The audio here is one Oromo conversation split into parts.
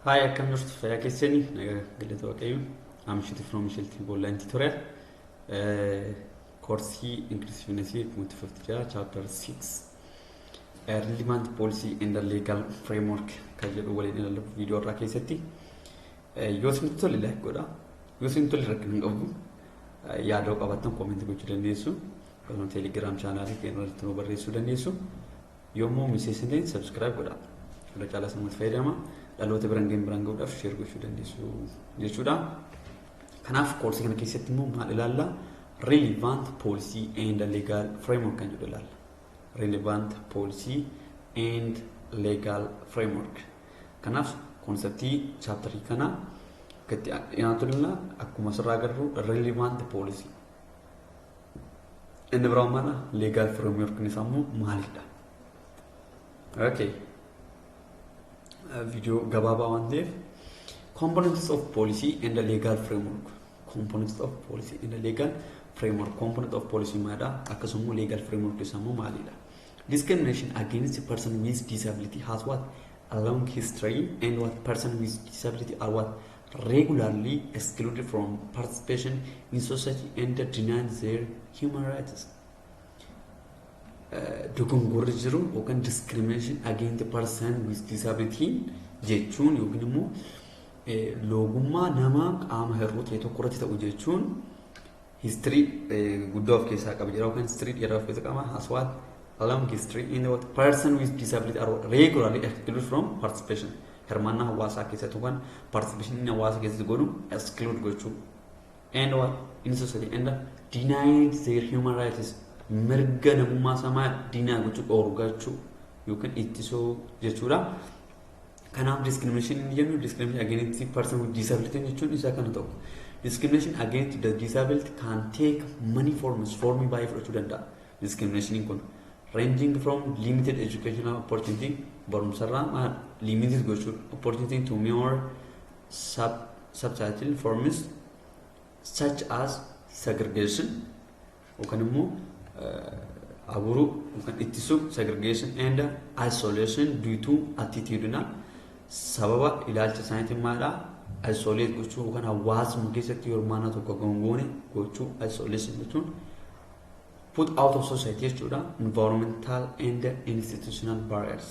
Hi, akkam jirtu? Fayyaa keessanii? Nagaa, galata Waaqayyo. Amshiti from Mishiltii Online Tutorial. Koorsii Inclusiveness akkuma itti fufti jira. Chapter 6, Relevant Policy and the Legal Framework kan jedhu waliin ilaallu viidiyoo irraa keessatti. Yoo isinitti tole like godha. Yoo isinitti tole rakkina hin qabu. Yaada qabaattan comment gochuu dandeessu. Akkasuma Telegram channelii keenya irratti nu barreessuu dandeessu. Yommuu miseensa hin ta'in subscribe godha. Irra caalaa sammuutti fayyadama. Dhaloota biraan ga'een biraan ga'uudhaaf share gochuu dandeessu jechuudha. Kanaaf koorsii kana keessatti immoo maal ilaalla? Relevant Policy and Legal Framework kan jedhu ilaalla. Relevant Policy and Legal Framework. Kanaaf conceptii chapterii kana akkatti dhiyaatu ilaalla. Akkuma asirraa agarru, Relevant Policy. Inni biraan maala? Legal Framework isaa immoo maalidha? Okay. Viidiyoo gabaabaa waan ta'eef, components of policy and the legal framework, components of policy and the legal framework. Component of policy maalidha? Akkasuma legal framework isaa immoo maalidha? Discrimination against a person with disability has what? A long history, and what? Person with disability are what? Regularly excluded from participation in society and denied their human rights. Dogongorri jiru yookaan discrimination against the person with disability jechuun yookiin immoo loogummaa nama qaama hir'uu ta'e tokko irratti ta'u jechuun history guddaa of keessaa qaba jira yookaan history dheeraa of keessaa qaba. Has what? A long history in what? Person with disability are regularly excluded from participation, hirmaannaa hawaasaa keessatti yookaan participation inni hawaasa keessatti godhu exclude gochuu, and what? In society and denied their human rights, mirga namummaa samaa deny gochuu, dhoorgachuu yookaan ittisuu jechuudha. Kanaaf discrimination inni jennu, discrimination against person with disability jechuun isa kana tokko. Discrimination against the disability can take many forms, formii baay'ee fudhachuu danda'a. Discrimination kun ranging from limited educational opportunity, barumsarraa maal limited gochuu, opportunity to more subtitle forms such as segregation yookaan immoo aburuu yookaan ittisuu, segregation and isolation due to attitudinal, sababa ilaalcha isaaniitiin maalidha, isolate gochuu yookaan hawaasuma keessatti hirmaannaa tokko gongoone gochuu, isolation jechuun put out of society jechuudha. Environmental and institutional barriers,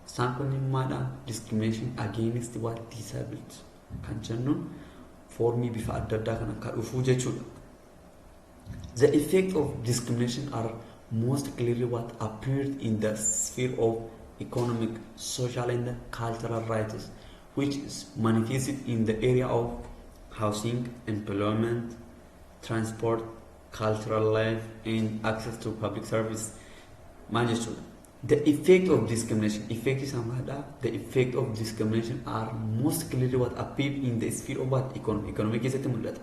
isaan kunniin maalidha, discrimination against what? Disability kan jennuun formii bifa adda addaa kan akka dhufuu jechuudha. The effect of discrimination are most clearly what? Appeared in the sphere of economic, social and cultural rights, which is manifested in the area of housing, employment, transport, cultural life, and access to public service. Maal jechuudha? The effect of discrimination, effect isaa maalidha? The effect of discrimination are most clearly what? Appear in the sphere of what? Economy. Economy keessatti mul'ata.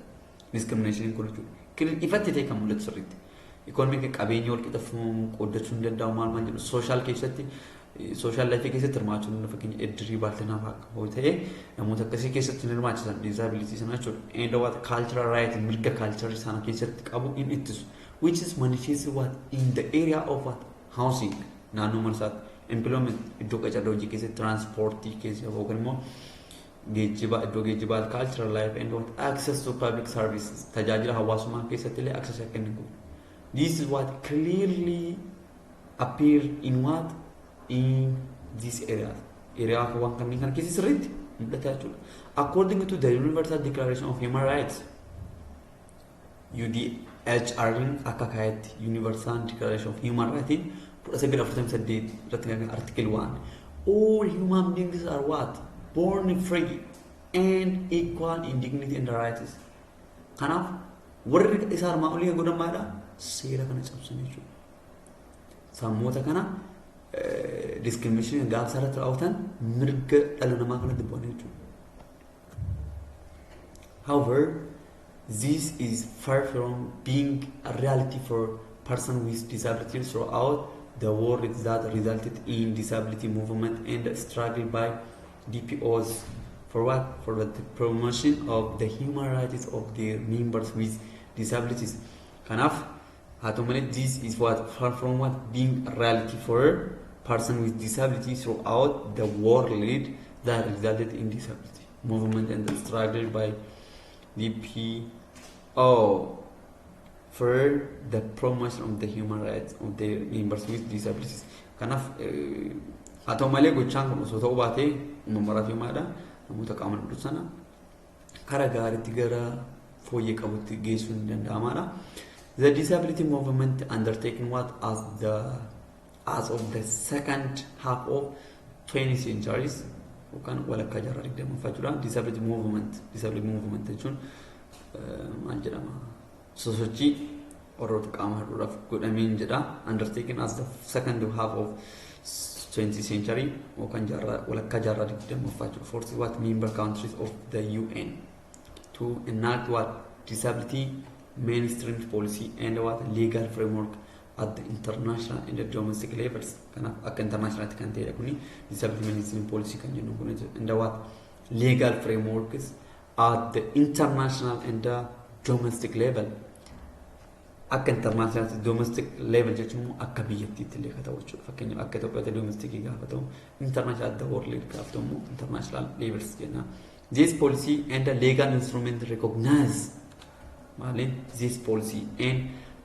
Discrimination kun jechuudha. Ifatti ta'e kan mul'atu sirriitti. Economy, qabeenya wal qixa qooddachuu hin danda'amu, maal maal jedhu. Social keessatti, social life keessatti hirmaachuu hin, fakkeenya iddirii baaltinaa fa'aa ta'e namoota akkasii keessatti hin hirmaachisan disability sana jechuudha. And what? Cultural right, mirga culture sana keessatti qabu in ittisu. Which is manifested what? In the area of what? Housing, naannoo mana isaatti, employment, iddoo qacarraa hojii keessatti, transportii keessa yookaan immoo geejjiba, iddoo geejjibaa, cultural life and what? Access to public services, tajaajila hawaasummaa keessatti illee access akka inni godhu. This is what clearly appear in what? In this area. Area waan kanneen kana keessa sirriitti mul'ata jechuudha. According to the Universal Declaration of Human Rights, UDHR, akka kaayetti Universal Declaration of Human Rights 1948 irratti kan article 1, all human beings are what? Born free and equal in dignity and rights. Kanaaf warri isa armaan olii godhan maalidha? Seera kana cabsan jechuudha. Sammoota kana discrimination gaafa irratti raawwatan mirga dhala namaa kanatti bu'an jechuudha. However, this is far from being a reality for persons with disabilities throughout the world that resulted in disability movement and struggle by DPOs for what? For the promotion of the human rights of their members with disabilities. Kanaaf haa ta'u malee, this is what? Far from what? Being a reality for person with disabilities throughout the world. that resulted in disability movement and the struggle by DPO for the promotion of the human rights of their members with disabilities. Kanaaf haa ta'u malee gochaan kun osoo ta'uu baatee uumamaraa fi maadha namoota qaama hir'uu sana karaa gaariitti gara fooyyee qabutti geessuun ni danda'amaadha. The disability movement undertaken what as of the second half of 20th centuries yookaan walakkaa jaarraa digdammaffaa jechuudha. Disability movement jechuun maal jedhama? Sosochii warroota qaama hir'uudhaaf godhameen jedha. Undertaken as the second half of 20th century yookaan jaarraa walakkaa jaarraa digdammaffaa jechuudha. Forces what member countries of the UN to enact what disability mainstream policy and what legal framework at the international and the domestic levels. Kanaaf akka internationalatti kan ta'edha kuni disability mainstream policy kan jennu kun and what legal frameworks at the international and the domestic level. Akka international domestic level jechuun immoo akka biyyattiitti illee ka ta'u jechuudha. Fakkeenyaaf akka Itoophiyaatti domestic gaafa ta'u, international at the world gaafa ta'u immoo international levels jenna. This policy and the legal instrument recognize maaliin this policy and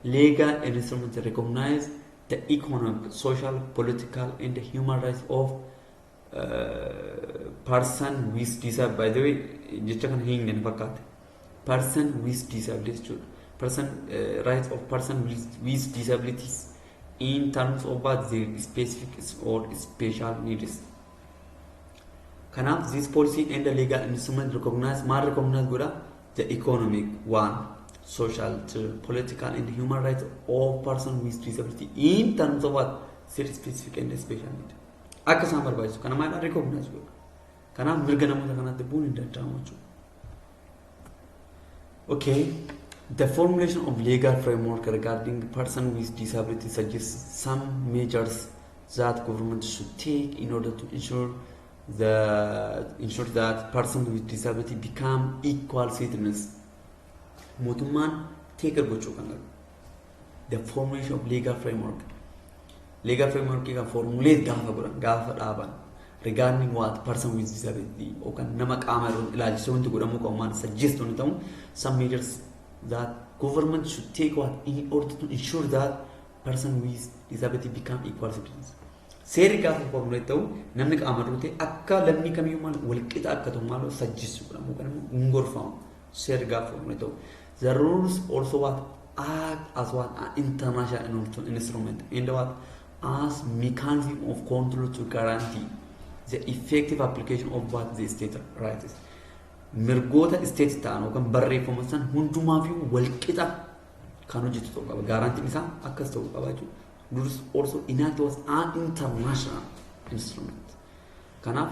legal instrument recognize the economic, social, political and the human rights of person with disability. By the way, jecha kana hin fakkaate person with disability jechuudha. Person rights of person with disabilities in terms of what their specific or special needs. Kanaaf this policy and the legal instrument recognize maal recognize godha? The economic one, social, to political and human rights of person with disability in terms of what their specific and special need. Akka isaan barbaachisu kana maal recognize godha. Kanaaf mirga namoota kanaatti bu'uun hin danda'amu jechuudha. Okay. The formulation of legal framework regarding person with disability suggests some measures that government should take in order to ensure that person with disability become equal citizens. Mootummaan take gochuu kan qabu. The formulation of legal framework. Legal framework kan formulate gaafa godhan, gaafa dhaaban, regarding what person with disability yookaan nama qaama irra ilaalchisee wanti godhamuu qabu maal suggest wanti ta'u some measures that government should take what in order to ensure that person with disability become equal citizens. Seerri gaafa formulate ta'u namni qaama hir'uu ta'e akka lammii kamiyyuu maal walqixa akka ta'u maal suggest godhamu yookaan immoo hin gorfamu seerri gaafa formulate ta'u. The rules also what act as what an international instrument and what as mechanism of control to guarantee the effective application of what the state rights. Mirgoota state ta'an yookaan barreeffama san hundumaafiyyuu walqixa kan hojjetu ta'uu qaba. Guarantee'n isaa akkas ta'uu qaba jechuudha. Rules also enact was an international instrument. Kanaaf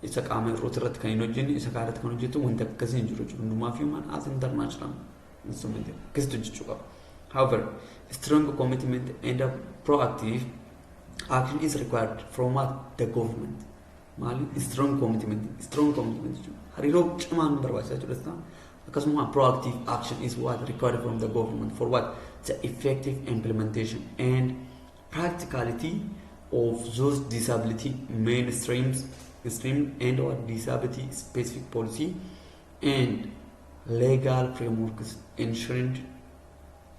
isa qaama hir'uuti irratti kan hin hojjenne isa kaarratti kan hojjetu wanti akkasii hin jiru jechuudha. Hundumaafiyyuu maal as international instrument akkasitti hojjechuu qaba. However, strong commitment and a proactive action is required from what the government. Maali strong commitment jechuudha. Hariiroo cimaan barbaachisaa jechuudha. Akkasuma proactive action is what required from the government for what the effective implementation and practicality of those disability mainstreams stream and what disability specific policy and legal frameworks enshrined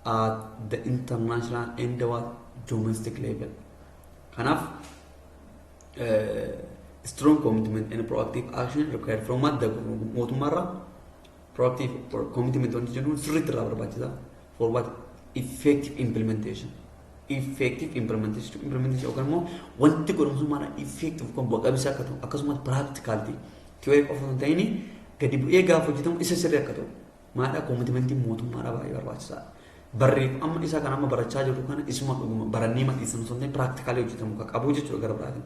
at the international and what domestic level. Kanaaf strong commitment and proactive action required from what the mootummaarraa proactive commitment wanti jennu sirriitti irraa barbaachisa for what effective implementation. Effective implementation yookaan immoo wanti godhamu sun maal effective kan bu'a qabeessa akka ta'u akkasumas practicality theory qofa osoo hin ta'in gadi bu'ee gaafa hojjetamu isa sirrii akka ta'u maadha commitmentiin mootummaadha baay'ee barbaachisaadha. Barreef amma isa kan amma barachaa jirru kana isuma dhuguma barannee maxxansan osoo hin ta'in practically hojjetamu kan qabu jechuudha gara biraatiin.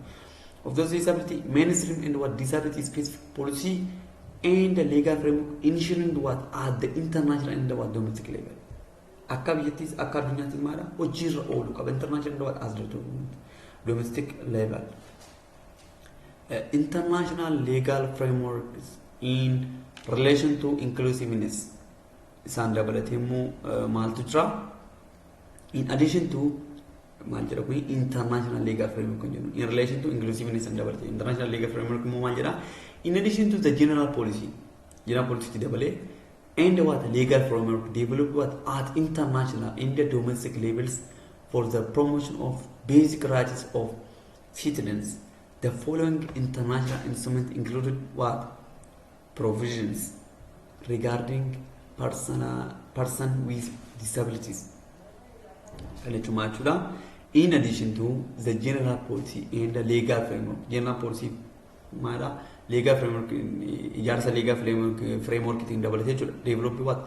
Of those disability mainstream and what disability specific policy and the legal framework ensuring what at the international and what domestic level. Akka biyyattiis akka addunyaattis maadha hojiirra oolu qaba international and what as the domestic level. International legal frameworks in relation to inclusiveness isaan dabalatee immoo maaltu jira? In addition to Maal jedha kuni international legal framework kan jennu in relation to inclusiveness and dabalate. International legal framework immoo maal jedha? In addition to the general policy, general policy dabalee, and what legal framework developed what at international and the domestic levels for the promotion of basic rights of citizens, the following international instrument included what provisions regarding person with disabilities. Kan jechuun maal jechuudha? In addition to the general policy and the legal framework, general policy maadha, legal framework, ijaarsa legal framework ittiin dabalatee jechuudha. Develop what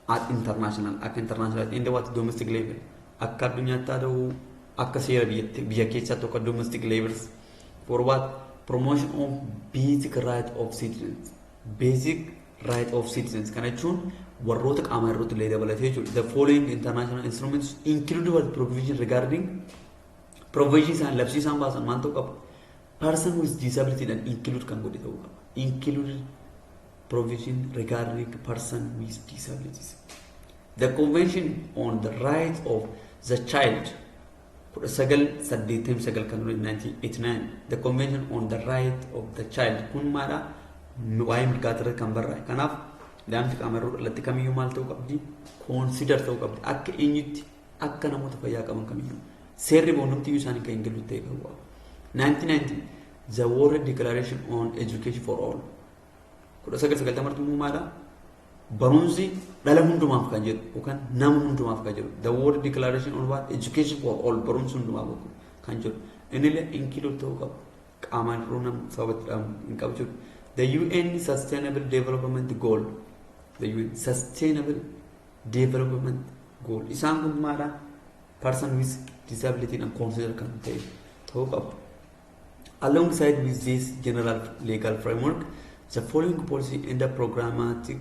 at international, akka international and what domestic level, akka addunyaatti haa ta'u, akka seera biyya keessaatti, akka domestic levels, for what promotion of basic right of citizens. Basic right of citizens kana jechuun warroota qaama irratti illee dabalatee jechuudha. The following international instruments include what provision regarding, provision isaan labsii isaan baasan maal ta'uu qaba? Person with disability dhaan include kan godhe ta'uu qaba. Include provision regarding person with disabilities. The Convention on the Rights of the Child, 1989 kan ture, 1989, the Convention on the Right of the Child kun maadha? Waa'ee mirgaati irratti kan barraa'e. Kanaaf daa'imti qaama irra dhalatti kamiyyuu maal ta'uu qabdi? Consider ta'uu qabdi. Akka eenyutti? Akka namoota fayyaa qaban kamiyyuu. Seerri boonumti iyyuu isaanii kan hin galu ta'e qabu. 1990, the World Declaration on Education for All, 1990 immoo maadha? Barumsi dhala hundumaaf kan jedhu yookaan nama hundumaaf kan jedhu. The World Declaration on what Education for All, barumsi hundumaaf kan jedhu, innillee include ta'uu qaba. Qaamaan hir'uu nama sababa hin qabu jedhu. The UN Sustainable Development Goal, the UN Sustainable Development Goal, isaan kun maadha? Person with disability and consider kan ta'e ta'uu qaba. Alongside with this general legal framework, the following policy and the programmatic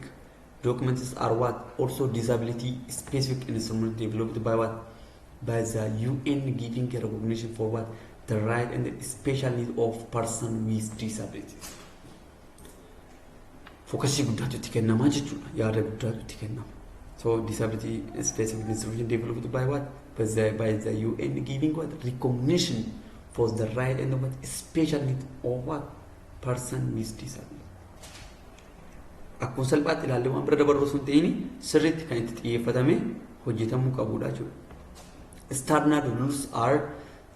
documents are what also disability specific instruments developed by what by the UN, giving recognition for what the right and the special need of person with disabilities. Focusii guddaatu itti kennamaa jechuudha. Yaada guddaatu itti kennama. So disability specific instrument developed by what? By the UN, giving what recognition for the right and what special need of what person with disability. Akkuma salphaatti ilaallee waan bira dabarru osoo hin ta'in, sirriitti kan itti xiyyeeffatame hojjetamuu qabudha jechuudha. Standard rules are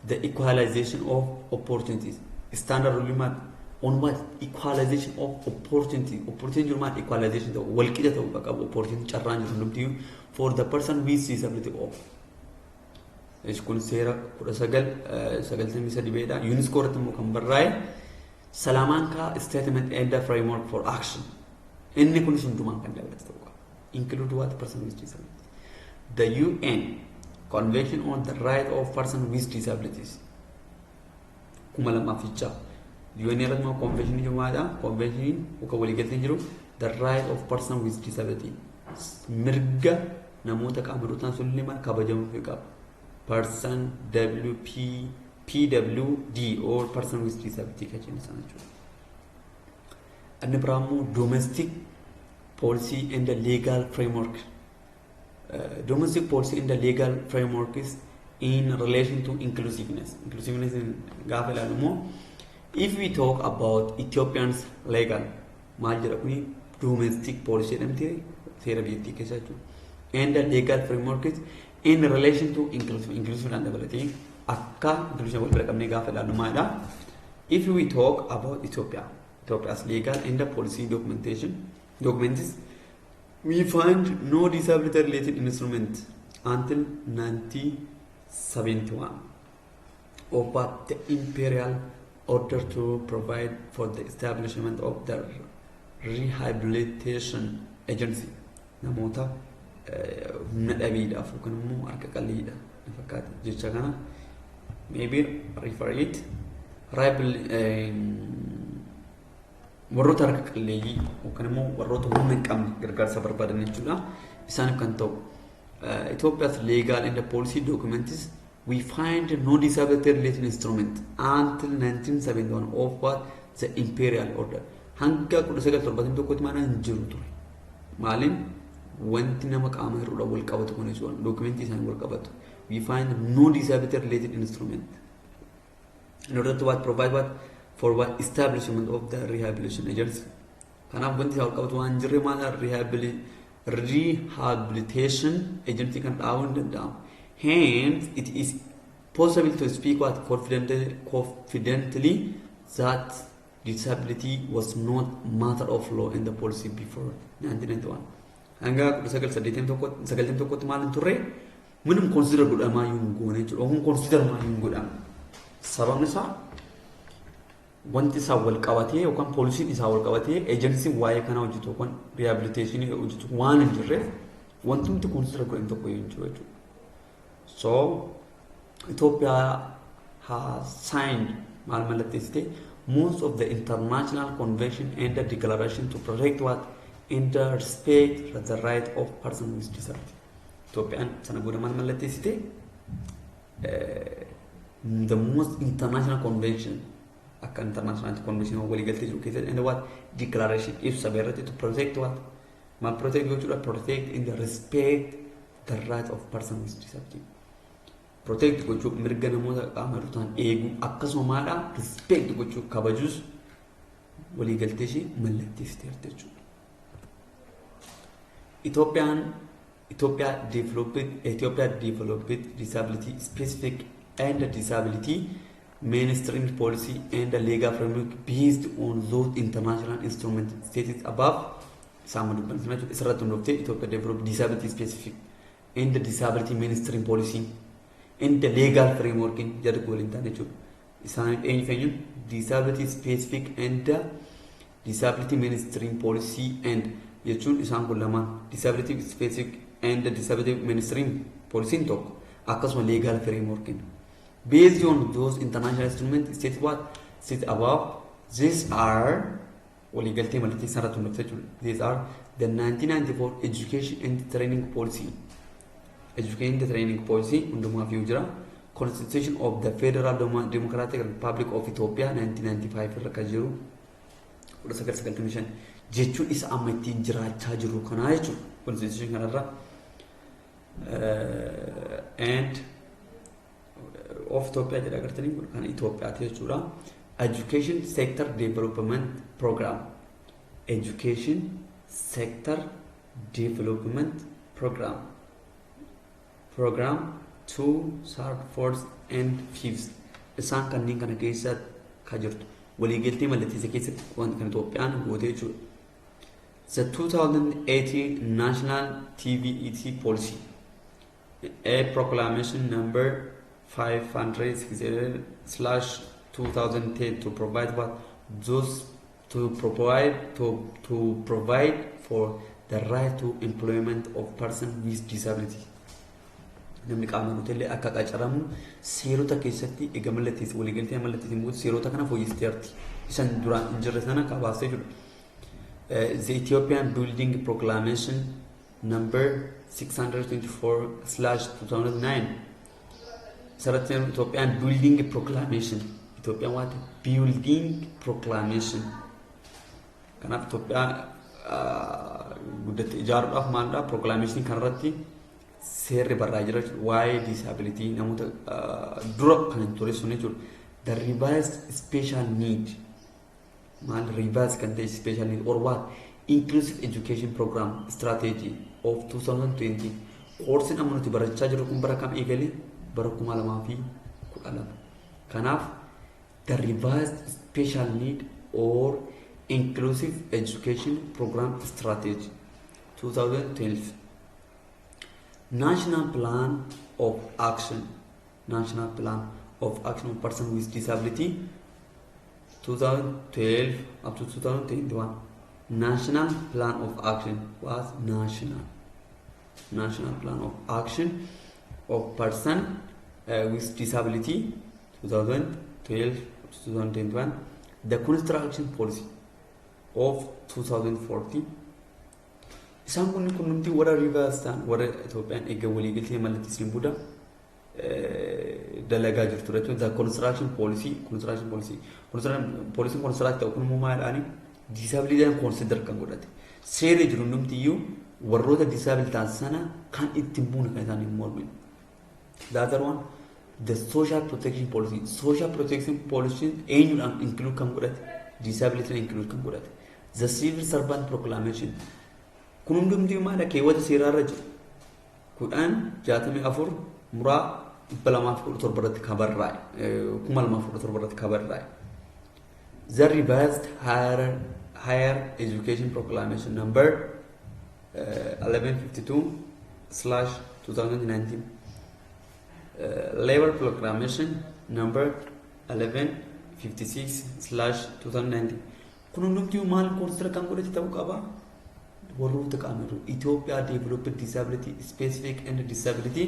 the equalization of opportunities. Standard rule maal? On what? Equalization of opportunity. Opportunity jiru maal? Equalization ta'u, walqixa ta'uu qabu opportunity, carraan jiru hundumtiyyuu for the person with disability of. Kun seera 1993 beedha. UNESCO irratti immoo kan barraa'e Salamanca Statement and the Framework for Action. Inni kunis hundumaan kan dabalatu ta'uu qaba. Include what person with disability. The UN Convention on the Right of Person with Disabilities. 2006. UN irratti immoo convention jiru maalidha? Convention yookaan waliigalteen jiru the right of person with disability. Mirga namoota qaama hir'uu ta'an sunillee maal kabajamuu qaba. Person WP PWD or person with disability kan jennu sana jechuudha. Inni biraa immoo domestic policy and the legal framework. Domestic policy and the legal framework is in relation to inclusiveness. Inclusiveness in gaafa ilaalu immoo, if we talk about Ethiopians legal, maal jedha kuni? Domestic policy jedhamti seera biyyattii keessa jechuudha. And the legal framework is in relation to inclusive, inclusive dhaan dabalatee akka inclusive wal bira qabnee gaafa ilaallu maalidha? If we talk about Ethiopia, Ethiopia's legal and the policy documentation documents, we find no disability related instrument until 1971 of what the imperial order to provide for the establishment of the rehabilitation agency. Namoota humna dhabeedhaaf yookaan immoo harka qalleeyyiidha na fakkaata jecha kana, maybe refer it, warroota harka qalleeyyii yookaan immoo warroota humna hin qabne gargaarsa barbaadan jechuudha, isaaniif kan ta'u. Ethiopia's legal and the policy documents, we find no disability related instrument until 1971 of what the imperial order. Hanga 1971tti maana hin jiru ture. Maaliin wanti nama qaama hir'uudhaan wal qabatu kun jechuudha, dookumentii isaanii wal qabatu. We find no disability related instrument in order to what provide what for what establishment of the rehabilitation agency. Kanaaf wanti isaa wal qabatu waan jirre maal rehabilitation agency kan dhaabuu hin danda'amu. Hence, it is possible to speak what confidently that disability was not matter of law in the policy before 1991. Hanga 1981tti maal hin turre? ምንም consider godhamaa hin goone jechuudha. Kun consider maa hin godhamu. Sababni isaa wanti isaa wal qabatee yookaan policyn isaa wal qabatee agencyn waa'ee kanaa hojjetu yookaan rehabilitation hojjetu waan hin jirreef wanti nuti consider godhan tokko hin jiru jechuudha. So Ethiopia has signed, maal mallatteessite, most of the international convention and the declaration to protect what and the respect the right of person with disability. Itoophiyaan sana booda maal mallatteessite? The most international convention, akka international convention waliigaltee jiru keessatti, and what declaration ibsa irratti to protect what, maal protect gochuudha? Protect in the respect the right of person with disability. Protect gochuu, mirga namoota qaama hir'uu ta'an eeguu, akkasuma maadha respect gochuu, kabajuus waliigaltee ishee mallatteessiteerti jechuudha. Ethiopia developed disability specific and disability mainstream policy and the legal framework based on those international instruments stated above. Isaan dubban sana jechuudha. Isarratti hundooftee Ethiopia developed disability specific and the disability mainstream policy and the legal framework jedhu waliin ta'an jechuudha. Isaan eenyu feenyuun disability specific and the disability mainstream policy and jechuun isaan kun lamaan, disability specific and the disability mainstream policy tokko, akkasuma legal framework based on those international instruments stated, what stated above. These are waliigaltee mallatteessan irratti hundoofte jechuudha. These are the 1994 education and training policy, education and training policy hundumaaf iyyuu jira, Constitution of the Federal Democratic Republic of Ethiopia 1995 irra kan jiru, 1995 jechuun isa amma ittiin jiraachaa jiru kanaa jechuudha. Constitution kanarra and of Ethiopia jedha agartanii, kun kan Itoophiyaati jechuudha. Education Sector Development Program, Education Sector Development Program 2, third, fourth and fifth, isaan kanneen kana keessa ka jirtu waliigaltee mallatteessa keessatti wanti kan Itoophiyaan goote jechuudha. The 2018 National TVET Policy, a proclamation number 568/2010, to provide what those to provide for the right to employment of person with disability. Namni qaama guutellee akka qacaramu seerota keessatti eega mallatteessi waliigaltee mallatteessi booda seerota kana fooyyessiteerti. Isan duraan hin jirre sana kabaasee jiru. The Ethiopian Building Proclamation number 624/2009 sarratti Ethiopian Building Proclamation, Ethiopian what Building Proclamation. Kanaaf Itoophiyaa guddatte ijaaruudhaaf maalidha proclamation kanarratti seerri barraa jira waa'ee disability namoota dura kan hin ture sun jechuudha. The revised special need, maal revised kan ta'e special need or what inclusive education program strategy of 2020. Koorsiin amma nuti barachaa jirru kun bara kam eegale? Bara 2012. Kanaaf the revised special need or inclusive education program strategy 2012, national plan of action, national plan of action of person with disability 2012 up to 2021. National plan of action was national plan of action of person with disability 2012 up to 2021, the construction policy of 2040. Isaan kun kunnumti warra revised ta'an, warra Itoophiyaan eega waliigaltee mallatteessanii booda dalagaa jirtu jechuudha. The construction policy, construct ta'u kun immoo maaldhaani disability consider kan godhate. Seerri jiru hundumti iyyuu warroota disability ta'an sana kan ittiin buune, kan isaan hin mormine. The other one, the social protection policy. Social protection policy eenyuudhaan include kan godhate? Disability include kan godhate. The civil servant proclamation. Kun hundumtuu maala keewwata seeraarra jiru. 1064/217 irratti kan barraa'e. 2017 irratti kan barraa'e. The revised higher education proclamation number 1152/2019, labor proclamation number 1156/2019. Kun hundumtuu maal consider kan godhate ta'uu qaba? Warroota qaama Itoophiyaa developed disability specific and disability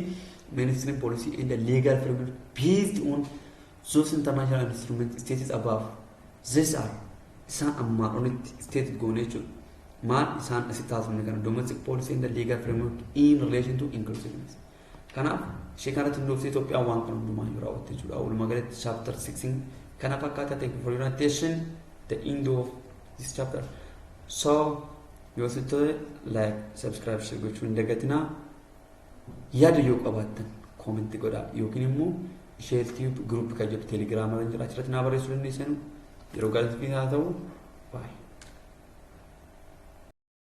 mainstream policy and the legal framework based on those international instruments stated above. These are isaan ammaan olitti stated goone jechuudha. Maal isaan asitti taasifne kana domestic policy and the legal framework in relation to inclusiveness. Kanaaf ishee kanatti hundoofte Itoophiyaan waan kana hundumaa yoo raawwatte jechuudha. Walumaa galatti chapter 6 kana fakkaata. Thank you for your attention. The end of this chapter. So yoo sitti tole, like, subscribe, share gochuu hin dagatinaa. Yaada yoo qabaattan comment godhaa yookiin immoo ishee tube group kan jedhu teelegiraama irra jira, achirratti naa barreessuu dandeessanu. Yeroo gaarii haa ta'u. Baay'ee.